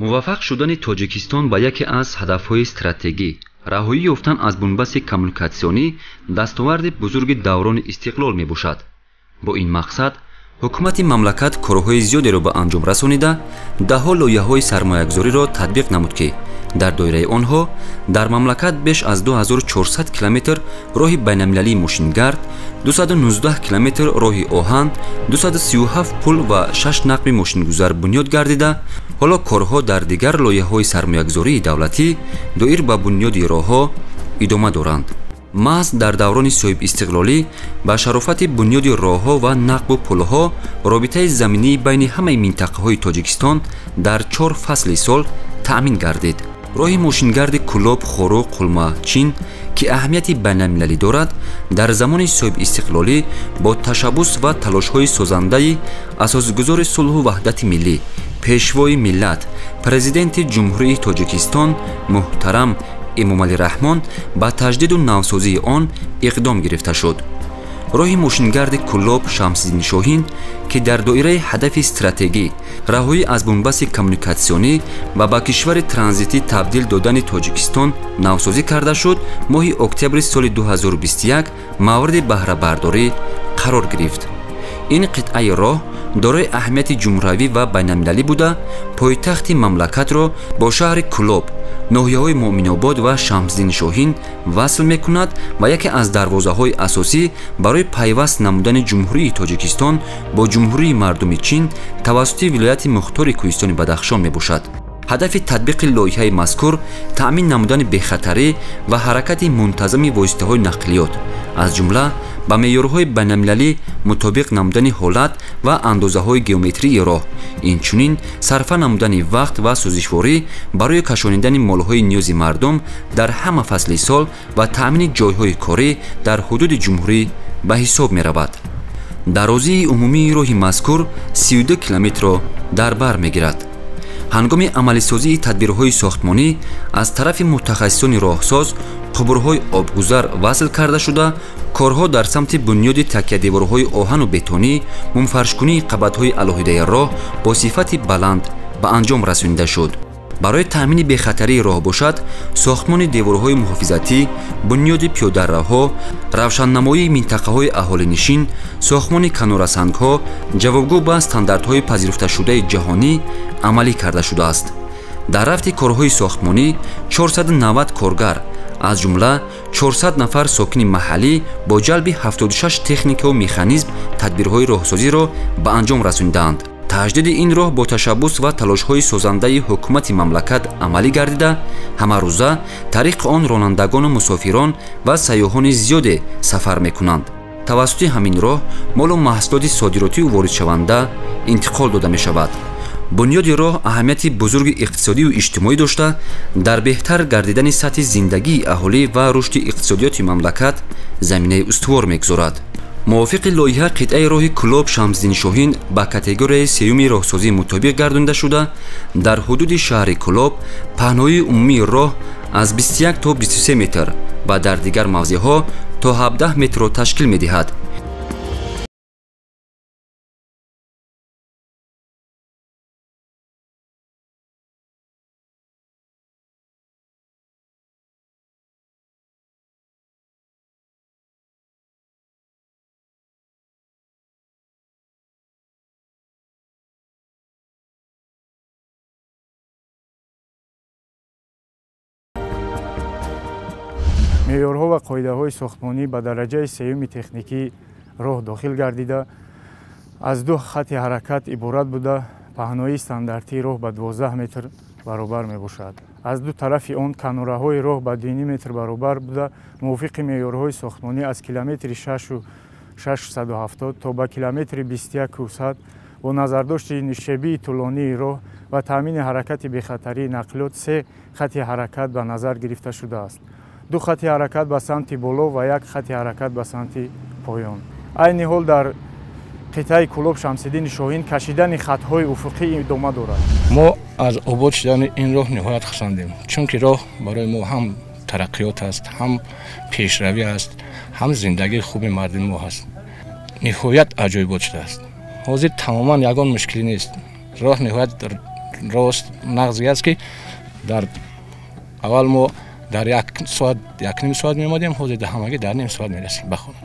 Муваффақ шудани Тоҷикистон ба яке аз ҳадафҳои стратегӣ, раҳоӣ ёфтан аз бунбасти коммуникатсионӣ, дастоварди бузурги даврони истиқлол мебошад. Бо ин мақсад ҳукумати мамлакат корҳои зиёдеро ба анҷом расонида, даҳҳо лоиҳаҳои сармоягузориро татбиқ намуд, ки дар доираи онҳо дар мамлакат беш аз 2400 километр роҳи байналмилалии мошингард, 219 километр роҳи оҳан, 237 пул ва 6 нақби мошингузар бунёд гардида, ҳоло корҳо дар дигар лоиҳаҳои сармоягузории давлатӣ доир ба бунёди роҳҳо идома доранд. Маҳз дар даврони соҳибистиқлолӣ ба шарофати бунёди роҳҳо ва нақбу пулҳо робитаи заминии байни ҳамаи минтақаҳои Тоҷикистон дар 4 фасли сол таъмин гардид. Роҳи мошингарди Кӯлоб, Хоруғ, Қулма, Чин, ки аҳамияти байналмилалӣ дорад, дар замони соҳибистиқлолӣ бо ташаббус ва талошҳои созандаи асосгузори сулҳу ваҳдати миллӣ, пешвои миллат, президенти Ҷумҳурии Тоҷикистон муҳтарам Эмомалӣ Раҳмон ба таҷдиду навсозии он иқдом гирифта шуд. Роҳи мошингарди Кӯлоб Шамсиддини Шоҳин, ки дар доираи ҳадафи стратегӣ раҳоӣ аз бунбасти коммуникатсионӣ ва ба кишвари транзитӣ табдил додани Тоҷикистон навсозӣ карда шуд, моҳи октябри соли 2021 мавриди баҳрабардорӣ қарор гирифт. Ин қитъаи роҳ дорои аҳамияти ҷумҳуравӣ ва байналмилалӣ буда, пойтахти мамлакатро бо шаҳри Кӯлоб, ноҳияҳои Муъминобод ва Шамсиддини Шоҳин васл мекунад ва яке аз дарвозаҳои асосӣ барои пайваст намудани Ҷумҳурии Тоҷикистон бо Ҷумҳурии мардуми Чин тавассути вилояти мухтори Кӯҳистони Бадахшон мебошад. Ҳадафи татбиқи лоиҳаи мазкур таъмин намудани бехатарӣ ва ҳаракати мунтазами воситаҳои нақлиёт, аз ҷумла ба меъёрҳои байналмилалӣ мутобиқ намудани ҳолат ва андозаҳои геометрии роҳ, инчунин сарфа намудани вақт ва сӯзишворӣ барои кашонидани молҳои ниёзи мардум дар ҳама фасли сол ва таъмини ҷойҳои корӣ дар ҳудуди ҷумҳурӣ ба ҳисоб меравад. Дарозии умумии роҳи мазкур 32 километрро дар бар мегирад. Ҳангоми амалисозии тадбирҳои сохтмонӣ аз тарафи мутахассисони роҳсоз қубурҳои обгузар васл карда шуда, корҳо дар самти бунёди такядеворҳои оҳану бетонӣ, мумфаршкунии қабатҳои алоҳидаи роҳ бо сифати баланд ба анҷом расонида шуд. Барои таъмини бехатарии роҳ бошад, сохтмони деворҳои муҳофизатӣ, бунёди пиёдаравҳо, равшаннамоии минтақаҳои аҳолинишин, сохтмони канорасангҳо ҷавобгӯ ба стандартҳои пазируфташудаи ҷаҳонӣ амалӣ карда шудааст. Дар рафти корҳои сохтмонӣ 490 коргар, аз ҷумла 400 нафар сокини маҳаллӣ бо ҷалби 76 техникаву механизм тадбирҳои роҳсозиро ба анҷом расонидаанд. Таҷдиди ин роҳ бо ташаббус ва талошҳои созандаи ҳукумати мамлакат амалӣ гардида, ҳамарӯза тариқи он ронандагону мусофирон ва сайёҳони зиёде сафар мекунанд. Тавассути ҳамин роҳ молу маҳсулоти содиротию воридшаванда интиқол дода мешавад. Бунёди роҳ аҳамияти бузурги иқтисодию иҷтимоӣ дошта, дар беҳтар гардидани сатҳи зиндагии аҳолӣ ва рушди иқтисодиёти мамлакат заминаи устувор мегузорад. Мувофиқи лоиҳа қитъаи роҳи Кӯлоб Шамсиддини Шоҳин ба категорияи сеюми роҳсозӣ мутобиқ гардонида шуда, дар ҳудуди шаҳри Кӯлоб паҳноии умумии роҳ аз 21 то 23 метр ва дар дигар мавзеъҳо то 17 метрро ташкил медиҳад. Меъёрҳо ва қоидаҳои сохтмонӣ ба дараҷаи сеюми техникӣ роҳ дохил гардида, аз ду хати ҳаракат иборат буда, паҳноии стандартии роҳ ба 12 метр баробар мебошад. Аз ду тарафи он канораҳои роҳ ба 2,5 метр баробар буда, мувофиқи меъёрҳои сохтмонӣ аз километри 6,670 то ба километри 21,100 бо назардошти нишебии тӯлонии роҳ ва таъмини ҳаракати бехатарии нақлиёт се хати ҳаракат ба назар гирифта шудааст. Ду хати ҳаракат ба самти боло ва як хати ҳаракат ба самти поён. Айни ҳол дар қитъаи Кӯлоб Шамсиддини Шоҳин кашидани хатҳои уфуқӣ идома дорад. Мо аз обод шудани ин роҳ ниҳоят хурсандем, чунки роҳ барои мо ҳам тараққиёт аст, ҳам пешравӣ аст, ҳам зиндагии хуби мардуми мо ҳаст. Ниҳоят аҷоибот шудааст. Ҳозир тамоман ягон мушкилӣ нест. Роҳ ниҳоят Рост нағзе аст, ки дар аввал мо дар як соат, як ним соат меомадем, ҳозир ҳамагӣ дар ним соат мерасем ба хона.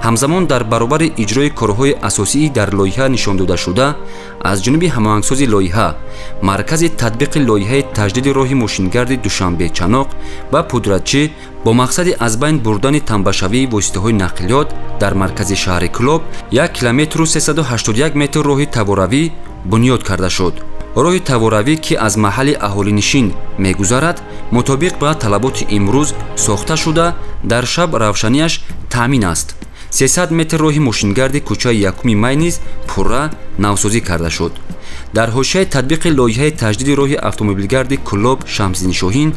Ҳамзамон дар баробари иҷрои корҳои асосии дар лоиҳа нишон додашуда аз ҷониби ҳамоҳангсози лоиҳа, маркази татбиқи лоиҳаи таҷдиди роҳи мошингарди Душанбе-Чаноқ ва пудратчӣ бо мақсади аз байн бурдани тамбашавии воситаҳои нақлиёт дар маркази шаҳри Кӯлоб 1 километру 381 метр роҳи таворавӣ бунёд карда шуд. Роҳи таворавӣ, ки аз маҳалли аҳолинишин мегузарад, мутобиқ ба талаботи имрӯз сохта шуда, дар шаб равшанияш таъмин аст. 300 метр роҳи мошингарди кӯчаи 1 май низ пурра навсозӣ карда шуд. Дар ҳошияи татбиқи лоиҳаи таҷдиди роҳи автомобилгарди Кӯлоб Шамсиддин Шоҳин,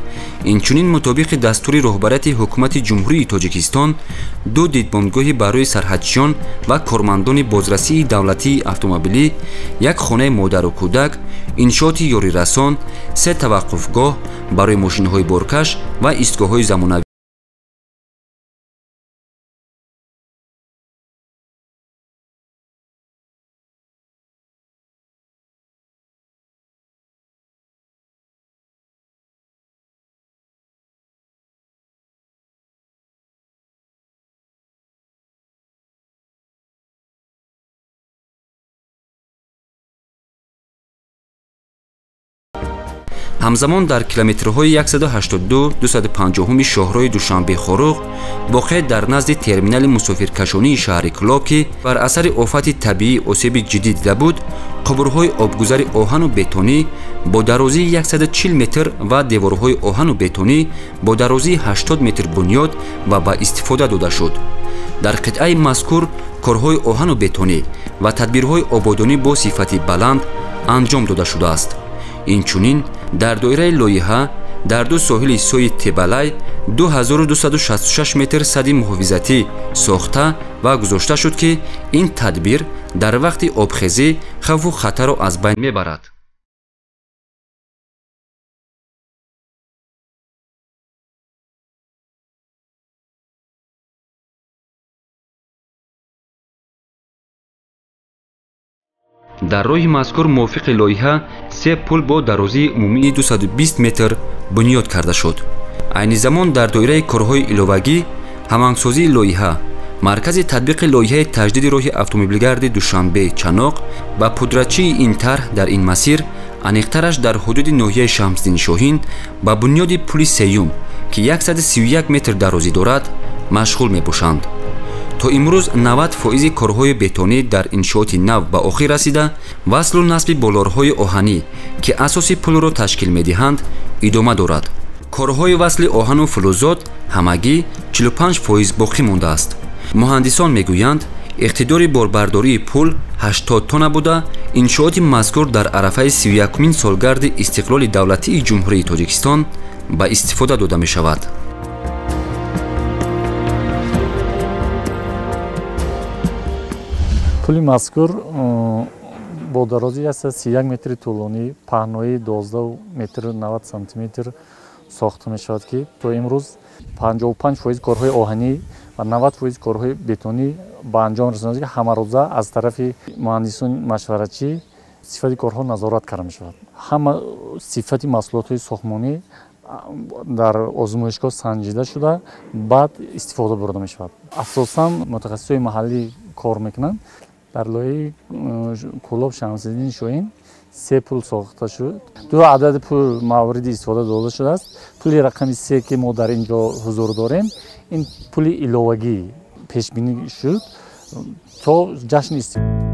инчунин мутобиқи дастури роҳбарияти ҳукумати Ҷумҳурии Тоҷикистон, ду дидбонгоҳи барои сарҳадчиён ва кормандони бозрасии давлатии автомобилӣ, як хонаи модару кӯдак, иншооти ёрирасон, се таваққуфгоҳ барои мошинҳои боркаш ва истгоҳҳои замонавӣ Ҳамзамон дар километрҳои 182-250 шоҳрои Душанбе-Хоруғ, воқеъ дар назди терминали мусофиркашонии шаҳри Кӯлоб, ки бар асари офати табиӣ осеби ҷиддӣ дида буд, қубурҳои обгузари оҳану бетонӣ бо дарозии 140 метр ва деворҳои оҳану бетонӣ бо дарозии 80 метр бунёд ва ба истифода дода шуд. Дар қитъаи мазкур корҳои оҳану бетонӣ ва тадбирҳои ободонӣ бо сифати баланд анҷом дода шудааст. Инчунин дар доираи лоиҳа дар ду соҳили сои Тебалай 2266 метр сади муҳофизатӣ сохта ва гузошта шуд, ки ин тадбир дар вақти обхезӣ хавфу хатарро аз байн мебарад. Дар роҳи мазкур мувофиқи лоиҳа се пул бо дарозии умумии 220 метр бунёд карда шуд. Айни замон дар доираи корҳои иловагӣ ҳамоҳангсозии лоиҳа, маркази татбиқи лоиҳаи таҷдиди роҳи автомобилгарди Душанбе-Чаноқ ва пудратчии ин тарҳ дар ин масир, аниқтараш дар ҳудуди ноҳияи Шамсиддин Шоҳин ба бунёди пули сеюм, ки 131 метр дарозӣ дорад, машғул мебошанд. То имрӯз 90% корҳои бетонӣ дар иншооти нав ба охир расида, васлу насби болорҳои оҳанӣ, ки асоси пулро ташкил медиҳанд, идома дорад. Корҳои васли оҳану филузот ҳамагӣ 45% боқӣ мондааст. Муҳандисон мегӯянд, иқтидори борбардории пул 80 тонна буда, иншооти мазкур дар арафаи 31-мин солгарди истиқлоли давлатии Ҷумҳурии Тоҷикистон ба истифода дода мешавад. Пули мазкур бо дарозии 131 метри тӯлонӣ, паҳноии 12 метр 90 сантиметр сохта мешавад, ки то имрӯз 55% корҳои оҳанӣ ва 90% корҳои бетонӣ ба анҷом расонда, ки ҳамарӯза аз тарафи муҳандисони машваратчӣ сифати корҳо назорат карда мешавад. Ҳама сифати маҳсулотҳои сохтмонӣ дар озмоишгоҳ санҷида шуда, баъд истифода бурда мешавад. Асосан мутахассисони маҳаллӣ кор мекунанд. Дар лоиҳаи Кӯлоб Шамсиддин Шоҳин се пул сохта шуд. Ду адади пул мавриди истифода дода шудааст. Пули рақами се, ки мо дар ин ҷо ҳузур дорем, ин пули иловагӣ пешбинӣ шуд то ҷашни истиқлол.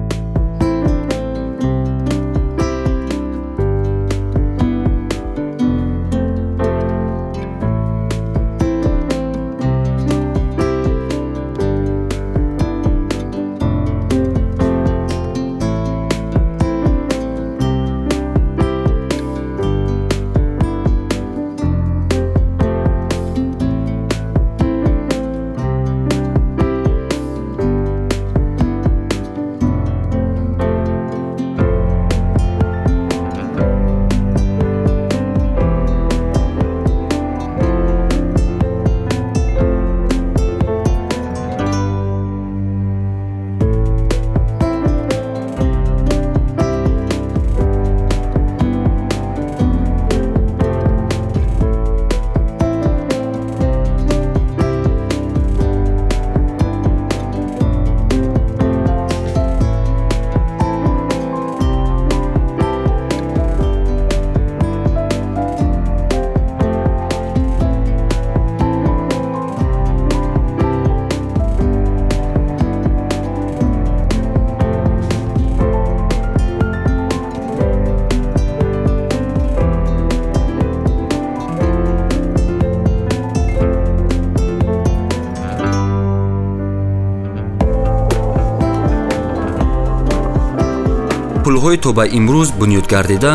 Пулҳои то ба имрӯз бунёд гардида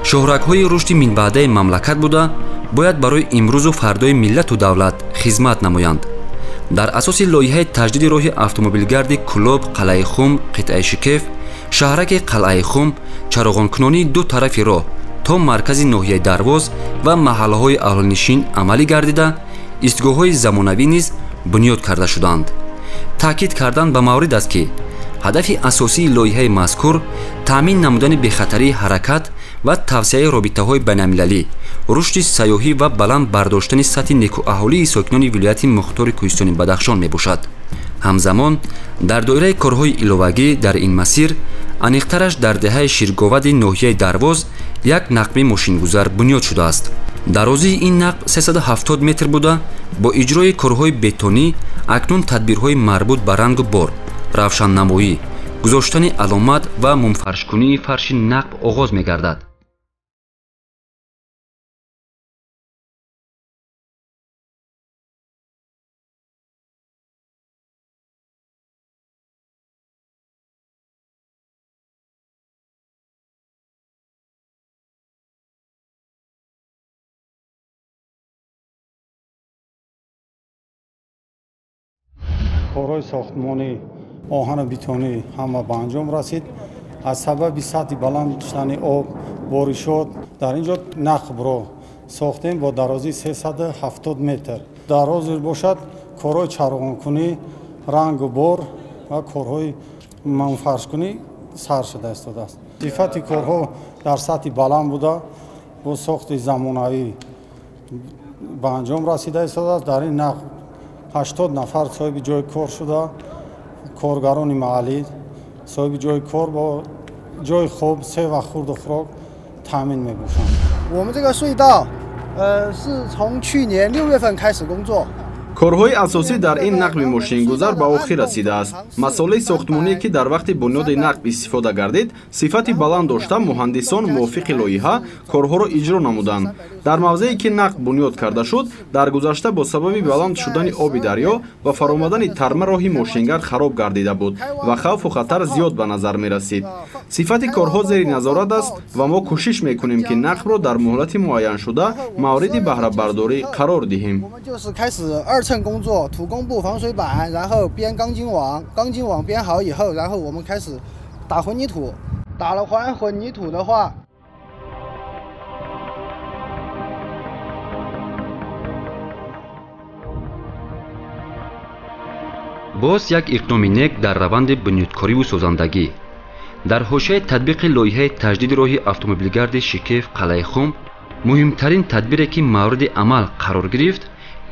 шоҳрагҳои рушди минбаъдаи мамлакат буда, бояд барои имрӯзу фардои миллату давлат хизмат намоянд. Дар асоси лоиҳаи таҷдиди роҳи автомобилгарди Кӯлоб Қалъаи Хум қитъаи Шикеф, шаҳраки Қалъаи Хум, чароғонкунонии ду тарафи роҳ то маркази ноҳияи Дарвоз ва маҳаллаҳои аҳолинишин амалӣ гардида, истгоҳҳои замонавӣ низ бунёд карда шуданд. Таъкид кардан ба маврид аст, ки ҳадафи асосии лоиҳаи мазкур таъмин намудани бехатарии ҳаракат ва тавсеаи робитаҳои байналмилалӣ, рушди сайёҳӣ ва баланд бардоштани сатҳи некуаҳолии сокинони вилояти мухтори Кӯҳистони Бадахшон мебошад. Ҳамзамон дар доираи корҳои иловагӣ дар ин масир, аниқтараш дар деҳаи Ширговади ноҳияи Дарвоз як нақби мошингузар бунёд шудааст. Дарозии ин нақб 370 метр буда, бо иҷрои корҳои бетонӣ акнун тадбирҳои марбут ба рангу бор, равшаннамоӣ, гузоштани аломат ва мумфаршкунии фарши нақб оғоз мегардад. Корҳои сохтмонӣ, оҳану бетонӣ ҳама ба анҷом расид. Аз сабаби сатҳи баланд шудани об, боришот дар ин ҷо нақбро сохтем бо дарозии 370 метр. Дар ҳозир бошад корҳои чароғонкунӣ, рангу бор ва корҳои мумфаршкунӣ сар шуда истодааст. Сифати корҳо дар сатҳи баланд буда, бо сохти замонавӣ ба анҷом расида истодааст. Дар ин нақб 80 нафар соҳиби ҷои кор шуда, коргарони маҳаллӣ соҳиби ҷои кор бо ҷои хоб, се вақт хурду хӯрок таъмин мебошанд. Корҳои асосӣ дар ин нақби мошингузар ба охир расидааст. Масолеҳи сохтмоние, ки дар вақти бунёди нақб истифода гардид, сифати баланд дошта, муҳандисон мувофиқи лоиҳа корҳоро иҷро намуданд. Дар мавзее, ки нақб бунёд карда шуд, дар гузашта бо сабаби баланд шудани оби дарё ва фаромадани тарма роҳи мошингард хароб гардида буд ва хавфу хатар зиёд ба назар мерасид. Сифати корҳо зери назорат аст ва мо кӯшиш мекунем, ки нақбро дар муҳлати муайяншуда мавриди баҳрабардорӣ қарор диҳем. 二衬工作，土工布、防水板，然后编钢筋网，钢筋网编好以后，然后我们开始打混凝土，打了混凝土的话。 Боз як иқдоми нек дар раванди бунёдкориву созандагӣ. Дар ҳошияи татбиқи лоиҳаи таҷдиди роҳи автомобилгарди Шикеф Қалъаи Хум муҳимтарин тадбире, ки мавриди амал қарор гирифт,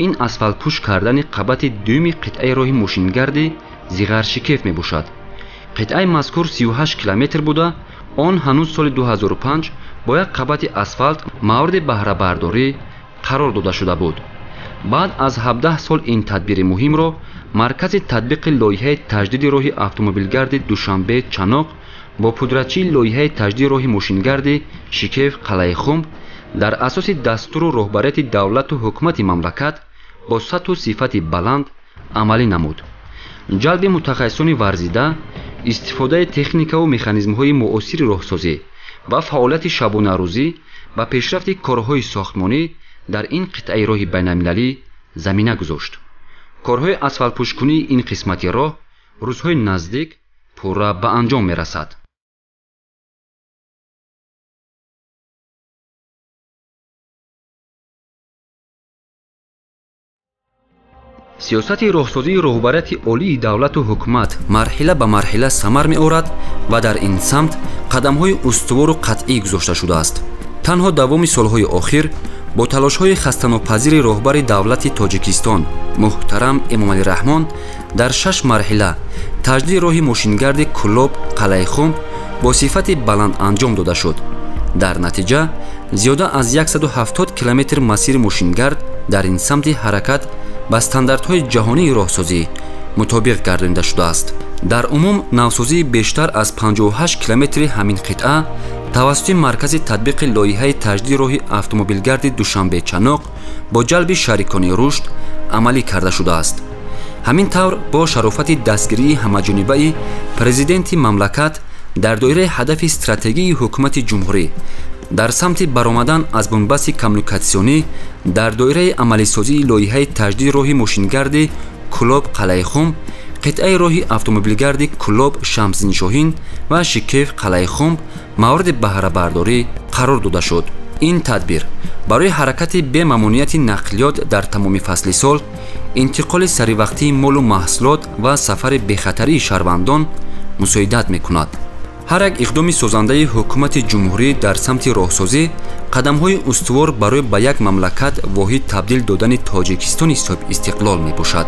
ин асфалтпӯш кардани қабати дуюми қитъаи роҳи мошингарди Зиғар Шикеф мебошад. Қитъаи мазкур 38 километр буда, он ҳанӯз соли 2005 бо як қабати асфалт мавриди баҳрабардорӣ қарор дода шуда буд. Баъд аз 17 сол ин тадбири муҳимро маркази татбиқи лоиҳаи таҷдиди роҳи автомобилгарди Душанбе Чаноқ бо пудратчии лоиҳаи таҷдиди роҳи мошингарди Шикеф Қалъаи Хум дар асоси дастуру роҳбарияти давлату ҳукумати мамлакат бо сатҳу сифати баланд амалӣ намуд. Ҷалби мутахассисони варзида, истифодаи техникаву механизмҳои муосири роҳсозӣ ва фаъолияти шабонарӯзӣ ба пешрафти корҳои сохтмонӣ дар ин қитъаи роҳи байналмилалӣ замина гузошт. Корҳои асфалтпӯшкунии ин қисмати роҳ рӯзҳои наздик пурра ба анҷом мерасад. Сиёсати роҳсозии роҳбарияти олии давлату ҳукумат марҳила ба марҳила самар меорад ва дар ин самт қадамҳои устувору қатъӣ гузошта шудааст. Танҳо давоми солҳои охир бо талошҳои хастанопазири роҳбари давлати Тоҷикистон муҳтарам Эмомалӣ Раҳмон дар шаш марҳила таҷдиди роҳи мошингарди Кӯлоб Қалъаи Хум бо сифати баланд анҷом дода шуд. Дар натиҷа зиёда аз 170 километр масири мошингард дар ин самти ҳаракат ба стандартҳои ҷаҳонии роҳсозӣ мутобиқ гардонида шудааст. Дар умум навсозии бештар аз 58 километри ҳамин қитъа тавассути маркази татбиқи лоиҳаи таҷдиди роҳи автомобилгарди Душанбе Чаноқ бо ҷалби шарикони рушд амалӣ карда шудааст. Ҳамин тавр бо шарофати дастгирии ҳамаҷонибаи президенти мамлакат Дар доираи ҳадафи стратегии ҳукумати ҷумҳурӣ дар самти баромадан аз бунбасти коммуникатсионӣ, дар доираи амалисозии лоиҳаи таҷдиди роҳи мошингарди Кӯлоб Қалъаи Хум, қитъаи роҳи автомобилгарди Кӯлоб Шамсиддиншоҳин ва Шикев Қалъаи Хум мавриди баҳрабардорӣ қарор дода шуд. Ин тадбир барои ҳаракати бемамониати нақлиёт дар тамоми фасли сол, интиқоли саривақтии молу маҳсулот ва сафари бехатарии шаҳрвандон мусоидат мекунад. Ҳар як иқдоми созандаи ҳукумати ҷумҳурӣ дар самти роҳсозӣ қадамҳои устувор барои ба як мамлакат воҳид табдил додани Тоҷикистони соҳибистиқлол мебошад.